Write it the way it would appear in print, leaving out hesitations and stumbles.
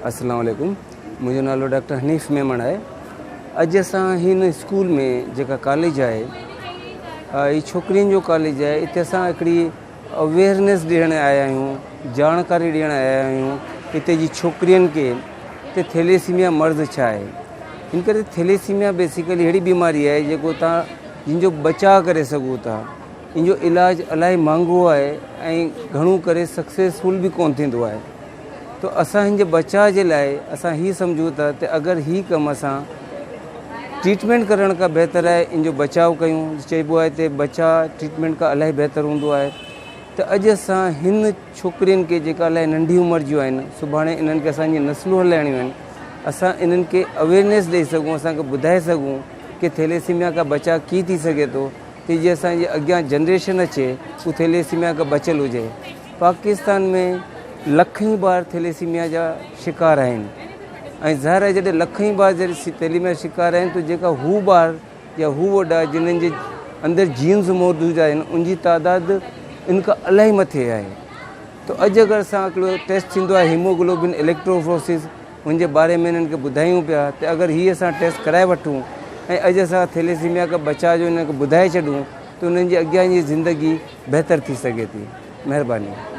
اسلام عليڪم منهنجو نالو ڊاڪٽر حنيف ميمڻ آهي اڄ اسان هن اسڪول ۾ جيڪا ڪاليج آهي هي ڇوڪرين جو ڪاليج آهي اتي اسان هڪڙي اويئرنيس ڏيڻ آيا آهيون ڄاڻڪاري ڏيڻ آيا آهيون هتي جي ڇوڪرين کي ته ٿيليسيميا مرض ڇا آهي ان ڪري ٿيليسيميا بيسيڪلي اهڙي بيماري آهي جيڪو تان جن جو بچاء ڪري سگهو ٿا ان جو علاج الاهي مهانگو آهي ۽ گهڻو ڪري سڪسيسفل به ڪون ٿيندو آهي ته اسان هن جي بچاء جي لاء اسان هي سمجهون ٿا ته اگر هي ڪم اسان ٽريٽمينٽ ڪرڻ کان بهتر آهي ان جو بچاء ڪيون چئبو آهي ته بچاء ٽريٽمينٽ کان الاهي بهتر هوندو آهي ته اڄ اسان هن ڇوڪرين کي جيڪا الاهي ننڍي عمر جون آهن سڀاڻي انهن کي اسان جي نسلون هلائڻيون آهن اسان انهن کي اويئرنيس ڏئي سگهون اسان کي ٻڌائي سگهون ڪي ٿيليسيميا کان بچاء ڪيئن ٿي سگهي ٿو ته جي اسان جي اڳيان جنريشن اچي هو ٿيليسيميا کان بچيل هجي. پاڪستان ۾ لکين ٻار ٿيليسيميا جا شڪار آهن ۽ ظاهر آهي جڏهن لکين ٻار جڏهن ٿيليميا جا شڪار آهن ته جيڪا هو ٻار يا هو وڏا جنھن جي اندر جينز موجود آهن ان جي تعداد ان کان الاهي مٿي آهي ته اڄ اگر اسان هڪڙو ٽيسٽ ٿيندو آهي هيموگلوبن اليڪٽروفروسز ان جي باري ۾ انهن کي ٻڌايون پيا ته اگر هي اسان ٽيسٽ ڪرائي وٺون ۽ اڄ اسان ٿيليسيميا کان بچاء جو انهن کي ٻڌائي ڇڏون ته انهن جي اڳيان جي زندگي بهتر ٿي سگهي ٿي. مهرباني.